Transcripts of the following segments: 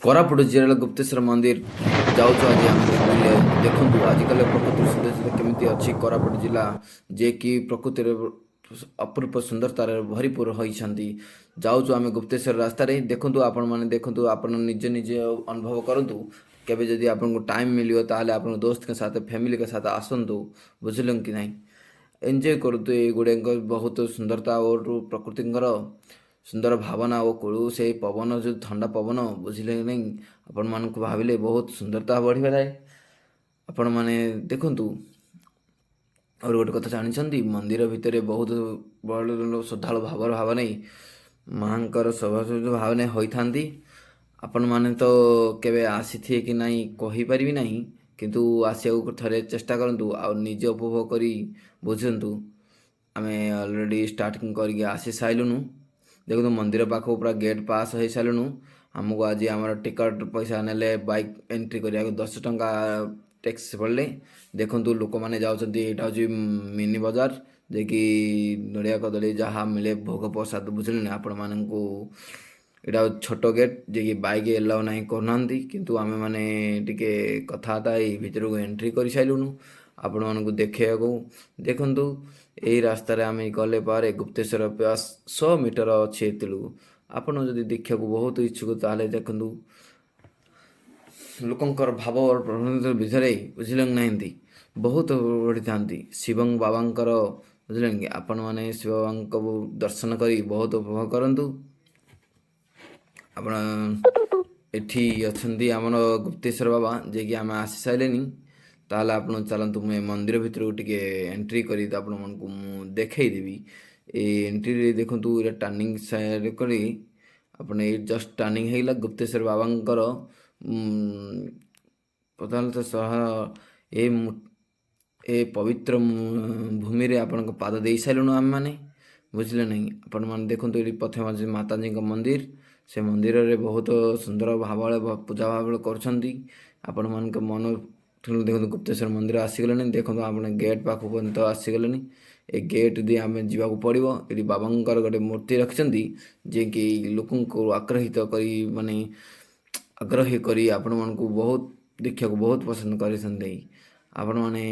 କୋରାପୁଟ ଜିଲ୍ଲାର ଗୁପ୍ତେଶ୍ୱର ମନ୍ଦିର ଯାଉଛୁ ଆଜି ଆମେ ବୁଲିବାକୁ। ଦେଖନ୍ତୁ, ଆଜିକାଲି ପ୍ରକୃତିର ସୌନ୍ଦର୍ଯ୍ୟ କେମିତି ଅଛି। କୋରାପୁଟ ଜିଲ୍ଲା ଯିଏକି ପ୍ରକୃତିର ଅପରୂପ ସୁନ୍ଦରତାରେ ଭରିପୂର ହୋଇଛନ୍ତି। ଯାଉଛୁ ଆମେ ଗୁପ୍ତେଶ୍ୱର ରାସ୍ତାରେ। ଦେଖନ୍ତୁ, ଆପଣମାନେ ଦେଖନ୍ତୁ, ଆପଣ ନିଜେ ନିଜେ ଅନୁଭବ କରନ୍ତୁ। କେବେ ଯଦି ଆପଣଙ୍କୁ ଟାଇମ୍ ମିଳିବ, ତାହେଲେ ଆପଣ ଦୋସ୍ତଙ୍କ ସାଥ, ଫ୍ୟାମିଲିଙ୍କ ସାଥ ଆସନ୍ତୁ, ବୁଝିଲେ କି ନାହିଁ? ଏନ୍ଜୟ କରନ୍ତୁ ଏଗୁଡ଼ାକ ବହୁତ ସୁନ୍ଦରତା ଓ ପ୍ରକୃତିଙ୍କର ସୁନ୍ଦର ଭାବନା ଓ କୁଳୁ ସେଇ ପବନ, ଯେଉଁ ଥଣ୍ଡା ପବନ, ବୁଝିଲେ କି ନାହିଁ? ଆପଣମାନଙ୍କୁ ଭାବିଲେ ବହୁତ ସୁନ୍ଦରତା ବଢ଼ିଥାଏ। ଆପଣମାନେ ଦେଖନ୍ତୁ। ଆଉ ଗୋଟେ କଥା ଜାଣିଛନ୍ତି? ମନ୍ଦିର ଭିତରେ ବହୁତ ବଡ଼ ଶ୍ରଦ୍ଧାଳୁ ଭାବର ଭାବ ନେଇ ମାଆଙ୍କର ଶୋଭା ଭାବ ନେଇ ହୋଇଥାନ୍ତି। ଆପଣମାନେ ତ କେବେ ଆସିଥିବେ କି ନାହିଁ କହିପାରିବି ନାହିଁ, କିନ୍ତୁ ଆସିବାକୁ ଥରେ ଚେଷ୍ଟା କରନ୍ତୁ ଆଉ ନିଜେ ଉପଭୋଗ କରି ବୁଝନ୍ତୁ। ଆମେ ଅଲରେଡ଼ି ଷ୍ଟାର୍ଟିଂ କରିକି ଆସି ସାରିଲୁଣୁ। ଦେଖନ୍ତୁ, ମନ୍ଦିର ପାଖକୁ ପୁରା ଗେଟ୍ ପାସ୍ ହେଇସାରିଲୁଣୁ। ଆମକୁ ଆଜି ଆମର ଟିକଟ ପଇସା ନେଲେ, ବାଇକ୍ ଏଣ୍ଟ୍ରି କରିବାକୁ 10 ଟଙ୍କା ଟ୍ୟାକ୍ସ ପଡ଼ିଲେ। ଦେଖନ୍ତୁ, ଲୋକମାନେ ଯାଉଛନ୍ତି। ଏଇଟା ହେଉଛି ମିନି ବଜାର, ଯିଏକି ନଡ଼ିଆ କଦଳୀ ଯାହା ମିଳେ, ଭୋଗ ପ୍ରସାଦ, ବୁଝିଲେନି ଆପଣମାନଙ୍କୁ? ଏଇଟା ହେଉଛି ଛୋଟ ଗେଟ୍, ଯିଏକି ବାଇକ୍ ଏଲାଉ ନାହିଁ କରୁନାହାନ୍ତି, କିନ୍ତୁ ଆମେମାନେ ଟିକେ କଥାବାର୍ତ୍ତା ହେଇ ଭିତରକୁ ଏଣ୍ଟ୍ରି କରିସାରିଲୁଣୁ ଆପଣମାନଙ୍କୁ ଦେଖେଇବାକୁ। ଦେଖନ୍ତୁ, ଏଇ ରାସ୍ତାରେ ଆମେ ଗଲେ ପରେ ଗୁପ୍ତେଶ୍ୱର ପ୍ଲସ୍ 100 ମିଟର ଅଛି ଏଥିରୁ। ଆପଣ ଯଦି ଦେଖିବାକୁ ବହୁତ ଇଚ୍ଛୁକ, ତାହେଲେ ଦେଖନ୍ତୁ ଲୋକଙ୍କର ଭାବ ଭିତରେ, ବୁଝିଲେ ନାହାନ୍ତି, ବହୁତ ବଢ଼ିଥାନ୍ତି ଶିବ ବାବାଙ୍କର, ବୁଝିଲେ କି? ଆପଣମାନେ ଶିବ ବାବାଙ୍କୁ ଦର୍ଶନ କରି ବହୁତ ଉପଭୋଗ କରନ୍ତୁ। ଆପଣ ଏଠି ଅଛନ୍ତି ଆମର ଗୁପ୍ତେଶ୍ୱର ବାବା, ଯିଏକି ଆମେ ଆସି ସାରିଲେନି। ତାହେଲେ ଆପଣ ଚାଲନ୍ତୁ, ମୁଁ ଏ ମନ୍ଦିର ଭିତରକୁ ଟିକେ ଏଣ୍ଟ୍ରି କରି ଆପଣମାନଙ୍କୁ ମୁଁ ଦେଖେଇଦେବି। ଏଇ ଏଣ୍ଟ୍ରିରେ ଦେଖନ୍ତୁ, ଏଇଟା ଟର୍ଣ୍ଣିଂ ସାଇଡ଼ କରି ଆପଣ ଏଇ ଜଷ୍ଟ ଟର୍ଣ୍ଣିଂ ହେଇଗଲା। ଗୁପ୍ତେଶ୍ୱର ବାବାଙ୍କର ପ୍ରଧାନତଃ ସହ ଏ ଏ ପବିତ୍ର ଭୂମିରେ ଆପଣଙ୍କ ପାଦ ଦେଇ ସାରିଲୁଣୁ ଆମେମାନେ, ବୁଝିଲେ ନାହିଁ? ଆପଣମାନେ ଦେଖନ୍ତୁ, ଏଠି ପ୍ରଥମେ ଅଛି ମାତାଜୀଙ୍କ ମନ୍ଦିର। ସେ ମନ୍ଦିରରେ ବହୁତ ସୁନ୍ଦର ଭାବରେ ପୂଜା ଭାବରେ କରୁଛନ୍ତି। ଆପଣମାନଙ୍କ ମନ ଦେଖନ୍ତୁ, ଗୁପ୍ତେଶ୍ୱର ମନ୍ଦିର ଆସିଗଲେଣି। ଦେଖନ୍ତୁ, ଆପଣ ଗେଟ୍ ପାଖକୁ ପର୍ଯ୍ୟନ୍ତ ଆସିଗଲେଣି। ଏ ଗେଟ୍ ଦେଇ ଆମେ ଯିବାକୁ ପଡ଼ିବ। ଏଠି ବାବାଙ୍କର ଗୋଟେ ମୂର୍ତ୍ତି ରଖିଛନ୍ତି, ଯିଏକି ଲୋକଙ୍କୁ ଆଗ୍ରହିତ କରି, ମାନେ ଆଗ୍ରହୀ କରି ଆପଣମାନଙ୍କୁ ବହୁତ ଦେଖିବାକୁ ବହୁତ ପସନ୍ଦ କରିଛନ୍ତି। ଆପଣମାନେ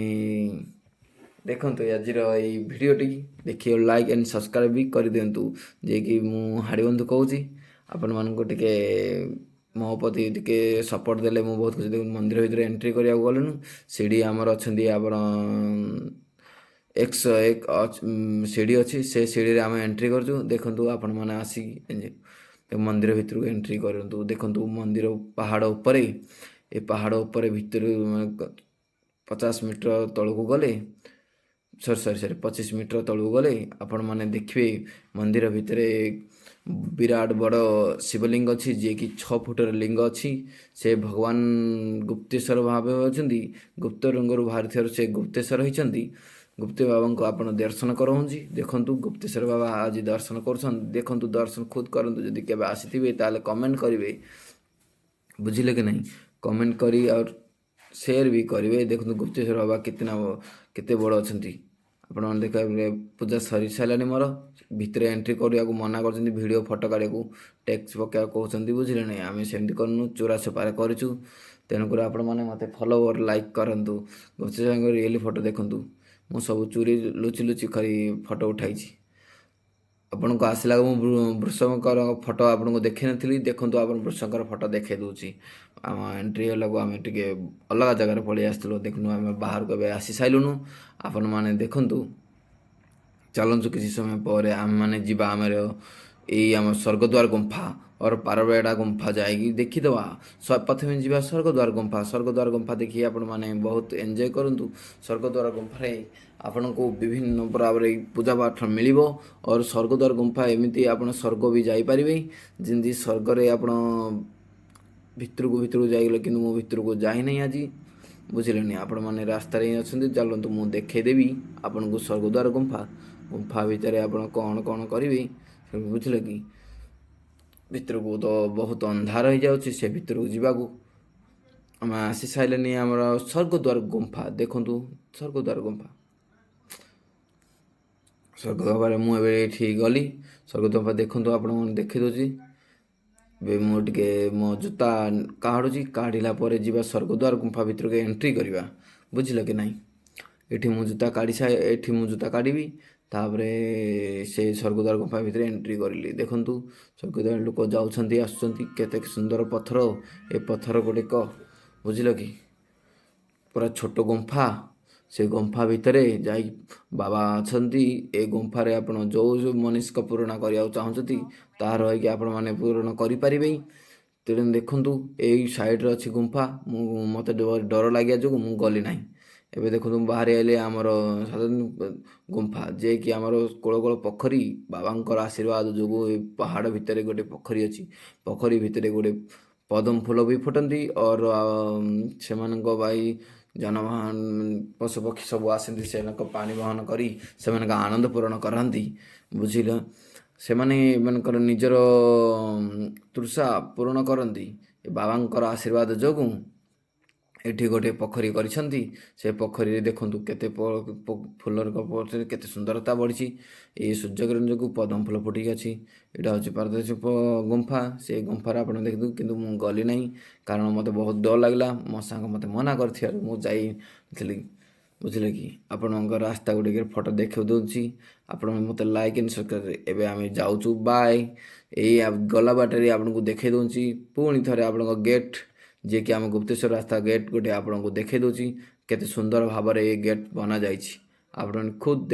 ଦେଖନ୍ତୁ, ଆଜିର ଏଇ ଭିଡ଼ିଓଟି ଦେଖି ଲାଇକ୍ ଆଣ୍ଡ ସବସ୍କ୍ରାଇବ୍ ବି କରିଦିଅନ୍ତୁ। ଯିଏକି ମୁଁ ହାଡ଼ିବନ୍ଧୁ କହୁଛି, ଆପଣମାନଙ୍କୁ ଟିକେ ମୋ ପ୍ରତି ଟିକେ ସପୋର୍ଟ ଦେଲେ ମୁଁ ବହୁତ ଖୁସି। ଦେଖନ୍ତୁ, ମନ୍ଦିର ଭିତରେ ଏଣ୍ଟ୍ରି କରିବାକୁ ଗଲୁଣୁ। ସିଢ଼ି ଆମର ଅଛନ୍ତି, ଆପଣ 101 ସିଢ଼ି ଅଛି, ସେ ସିଢ଼ିରେ ଆମେ ଏଣ୍ଟ୍ରି କରୁଛୁ। ଦେଖନ୍ତୁ, ଆପଣମାନେ ଆସିକି ମନ୍ଦିର ଭିତରକୁ ଏଣ୍ଟ୍ରି କରନ୍ତୁ। ଦେଖନ୍ତୁ, ମନ୍ଦିର ପାହାଡ଼ ଉପରେ, ଏ ପାହାଡ଼ ଉପରେ ଭିତରୁ 50 ମିଟର ତଳକୁ ଗଲେ, ସରି ସରି ସରି, 25 ମିଟର ତଳକୁ ଗଲେ ଆପଣମାନେ ଦେଖିବେ ମନ୍ଦିର ଭିତରେ ବିରାଟ ବଡ଼ ଶିବଲିଙ୍ଗ ଅଛି, ଯିଏକି 6 ଫୁଟର ଲିଙ୍ଗ ଅଛି। ସେ ଭଗବାନ ଗୁପ୍ତେଶ୍ୱର ଭାବେ ଅଛନ୍ତି। ଗୁପ୍ତ ଲିଙ୍ଗରୁ ବାହାରିଥିବାରୁ ସେ ଗୁପ୍ତେଶ୍ୱର ହେଇଛନ୍ତି। ଗୁପ୍ତ ବାବାଙ୍କୁ ଆପଣ ଦର୍ଶନ କରାଉଛି। ଦେଖନ୍ତୁ, ଗୁପ୍ତେଶ୍ୱର ବାବା ଆଜି ଦର୍ଶନ କରୁଛନ୍ତି। ଦେଖନ୍ତୁ, ଦର୍ଶନ ଖୁଦ୍ କରନ୍ତୁ। ଯଦି କେବେ ଆସିଥିବେ, ତାହେଲେ କମେଣ୍ଟ କରିବେ, ବୁଝିଲେ କି ନାହିଁ? କମେଣ୍ଟ କରି ଆଉ ସେୟାର ବି କରିବେ। ଦେଖନ୍ତୁ, ଗୁପ୍ତେଶ୍ୱର ବାବା କେତେ ନା କେତେ ବଡ଼ ଅଛନ୍ତି। ଆପଣମାନେ ଦେଖିବେ, ପୂଜା ସରି ସାରିଲାଣି ମୋର। ଭିତରେ ଏଣ୍ଟ୍ରି କରିବାକୁ ମନା କରୁଛନ୍ତି, ଭିଡ଼ିଓ ଫଟୋ କାଢ଼ିବାକୁ ଟ୍ୟାକ୍ସ ପକାଇବାକୁ କହୁଛନ୍ତି, ବୁଝିଲେ ନାହିଁ? ଆମେ ସେମିତି କରୁନୁ, ଚୋରା ଛପାରେ କରୁଛୁ। ତେଣୁକରି ଆପଣମାନେ ମୋତେ ଫଲୋ ଲାଇକ୍ କରନ୍ତୁ। ଗୁପ୍ତେଶ୍ୱରଙ୍କ ରିଏଲି ଫଟୋ ଦେଖନ୍ତୁ। ମୁଁ ସବୁ ଚୁରି ଲୁଚି ଲୁଚି କରି ଫଟୋ ଉଠାଇଛି। ଆପଣଙ୍କୁ ଆସିଲାକୁ ମୁଁ ବୃଷଭଙ୍କର ଫଟୋ ଆପଣଙ୍କୁ ଦେଖେଇ ନଥିଲି। ଦେଖନ୍ତୁ, ଆପଣ ବୃଷଭଙ୍କର ଫଟୋ ଦେଖେଇ ଦେଉଛି। ଆମ ଏଣ୍ଟ୍ରି ହେଲାକୁ ଆମେ ଟିକେ ଅଲଗା ଜାଗାରେ ପଳେଇ ଆସିଥିଲୁ। ଦେଖନ୍ତୁ, ଆମେ ବାହାରକୁ ଏବେ ଆସି ସାରିଲୁଣୁ। ଆପଣମାନେ ଦେଖନ୍ତୁ। ଚାଲନ୍ତୁ, କିଛି ସମୟ ପରେ ଆମେମାନେ ଯିବା ଆମର ଏଇ ଆମ ସ୍ୱର୍ଗଦ୍ୱାର ଗୁମ୍ଫା ଅର ପାରବେଡ଼ା ଗୁମ୍ଫା ଯାଇକି ଦେଖିଦେବା। ପ୍ରଥମେ ଯିବା ସ୍ୱର୍ଗଦ୍ୱାର ଗୁମ୍ଫା। ସ୍ୱର୍ଗଦ୍ୱାର ଗୁମ୍ଫା ଦେଖି ଆପଣମାନେ ବହୁତ ଏନ୍ଜୟ କରନ୍ତୁ। ସ୍ୱର୍ଗଦ୍ୱାର ଗୁମ୍ଫାରେ ଆପଣଙ୍କୁ ବିଭିନ୍ନ ପ୍ରକାର ପୂଜା ପାଠ ମିଳିବ। ଅର ସ୍ୱର୍ଗଦ୍ୱାର ଗୁମ୍ଫା ଏମିତି ଆପଣ ସ୍ୱର୍ଗ ବି ଯାଇପାରିବେ, ଯେମିତି ସ୍ୱର୍ଗରେ ଆପଣ ଭିତରକୁ ଭିତରକୁ ଯାଇଗଲେ, କିନ୍ତୁ ମୁଁ ଭିତରକୁ ଯାଇନାହିଁ ଆଜି, ବୁଝିଲେନି? ଆପଣମାନେ ରାସ୍ତାରେ ହିଁ ଅଛନ୍ତି। ଚାଲନ୍ତୁ, ମୁଁ ଦେଖେଇଦେବି ଆପଣଙ୍କୁ ସ୍ୱର୍ଗଦ୍ୱାର ଗୁମ୍ଫା। ଗୁମ୍ଫା ଭିତରେ ଆପଣ କ'ଣ କ'ଣ କରିବେ, ବୁଝିଲେ କି? ଭିତରକୁ ତ ବହୁତ ଅନ୍ଧାର ହେଇଯାଉଛି ସେ ଭିତରକୁ ଯିବାକୁ। ଆମେ ଆସି ସାରିଲେନି ଆମର ସ୍ୱର୍ଗଦ୍ୱାର ଗୁମ୍ଫା। ଦେଖନ୍ତୁ, ସ୍ୱର୍ଗଦ୍ୱାର ଗୁମ୍ଫା। ସ୍ୱର୍ଗଦ୍ୱାର ମୁଁ ଏବେ ଏଇଠି ଗଲି। ସ୍ୱର୍ଗଦ୍ୱାର ଦେଖନ୍ତୁ, ଆପଣମାନଙ୍କୁ ଦେଖେଇ ଦେଉଛି। ଏବେ ମୁଁ ଟିକେ ମୋ ଜୁତା କାଢ଼ୁଛି। କାଢ଼ିଲା ପରେ ଯିବା ସ୍ୱର୍ଗଦ୍ୱାର ଗୁମ୍ଫା ଭିତରକୁ ଏଣ୍ଟ୍ରି କରିବା, ବୁଝିଲ କି ନାହିଁ? ଏଠି ମୁଁ ଜୁତା କାଢ଼ି ସାରି, ଏଠି ମୁଁ ଜୁତା କାଢ଼ିବି, ତାପରେ ସେ ସ୍ୱର୍ଗଦ୍ୱାର ଗୁମ୍ଫା ଭିତରେ ଏଣ୍ଟ୍ରି କରିଲି। ଦେଖନ୍ତୁ, ସ୍ୱର୍ଗଦ୍ୱାର ଲୋକ ଯାଉଛନ୍ତି, ଆସୁଛନ୍ତି। କେତେ ସୁନ୍ଦର ପଥର ଏ ପଥର ଗୁଡ଼ିକ, ବୁଝିଲ କି? ପୁରା ଛୋଟ ଗୁମ୍ଫା। ସେ ଗୁମ୍ଫା ଭିତରେ ଯାଇ ବାବା ଅଛନ୍ତି। ଏ ଗୁମ୍ଫାରେ ଆପଣ ଯେଉଁ ଯେଉଁ ମନସ୍କ ପୂରଣ କରିବାକୁ ଚାହୁଁଛନ୍ତି, ତାହା ରହିକି ଆପଣମାନେ ପୂରଣ କରିପାରିବେ। ତେଣୁ ଦେଖନ୍ତୁ, ଏଇ ସାଇଡ଼ରେ ଅଛି ଗୁମ୍ଫା। ମୁଁ ମୋତେ ଡର ଲାଗିବା ଯୋଗୁଁ ମୁଁ ଗଲି ନାହିଁ। ଏବେ ଦେଖନ୍ତୁ, ମୁଁ ବାହାରି ଆଇଲି। ଆମର ସାଧାରଣ ଗୁମ୍ଫା ଯିଏକି ଆମର କୋଳ କୋଳ ପୋଖରୀ। ବାବାଙ୍କର ଆଶୀର୍ବାଦ ଯୋଗୁଁ ଏ ପାହାଡ଼ ଭିତରେ ଗୋଟେ ପୋଖରୀ ଅଛି। ପୋଖରୀ ଭିତରେ ଗୋଟେ ପଦ୍ମ ଫୁଲ ବି ଫୁଟନ୍ତି ଅର ସେମାନଙ୍କ ପାଇଁ ଯାନବାହନ, ପଶୁପକ୍ଷୀ ସବୁ ଆସନ୍ତି। ସେମାନଙ୍କ ପାଣି ବହନ କରି ସେମାନଙ୍କ ଆନନ୍ଦ ପୂରଣ କରନ୍ତି, ବୁଝିଲ? ସେମାନେ ଏମାନଙ୍କର ନିଜର ତୃଷା ପୂରଣ କରନ୍ତି। ଏ ବାବାଙ୍କର ଆଶୀର୍ବାଦ ଯୋଗୁଁ ଏଠି ଗୋଟେ ପୋଖରୀ କରିଛନ୍ତି। ସେ ପୋଖରୀରେ ଦେଖନ୍ତୁ, କେତେ ଫୁଲର କେତେ ସୁନ୍ଦରତା ବଢ଼ିଛି। ଏଇ ସୂର୍ଯ୍ୟକିରଣ ଯୋଗୁଁ ପଦ୍ମ ଫୁଲ ଫୁଟିକି ଅଛି। ଏଇଟା ହେଉଛି ପାରଦର୍ଶୀ ଗୁମ୍ଫା। ସେ ଗୁମ୍ଫାରେ ଆପଣ ଦେଖନ୍ତୁ, କିନ୍ତୁ ମୁଁ ଗଲି ନାହିଁ, କାରଣ ମୋତେ ବହୁତ ଡର ଲାଗିଲା। ମୋ ସାଙ୍ଗ ମୋତେ ମନା କରିଥିବାରୁ ମୁଁ ଯାଇନଥିଲି, ବୁଝିଲେ କି? ଆପଣଙ୍କ ରାସ୍ତା ଗୁଡ଼ିକରେ ଫଟୋ ଦେଖାଇ ଦେଉଛି। ଆପଣ ମୋତେ ଲାଇକ୍ ଆଣ୍ଡ ସବସ୍କ୍ରାଇବ୍। ଏବେ ଆମେ ଯାଉଛୁ, ବାଏ। ଏଇ ଗଲା ବାଟରେ ଆପଣଙ୍କୁ ଦେଖାଇ ଦେଉଛି ପୁଣି ଥରେ ଆପଣଙ୍କ ଗେଟ୍, ଯିଏକି ଆମ ଗୁପ୍ତେଶ୍ୱର ରାସ୍ତା ଗେଟ୍ ଗୋଟେ ଆପଣଙ୍କୁ ଦେଖାଇ ଦେଉଛି। କେତେ ସୁନ୍ଦର ଭାବରେ ଏ ଗେଟ୍ ବନାଯାଇଛି, ଆପଣ ଖୁଦ୍।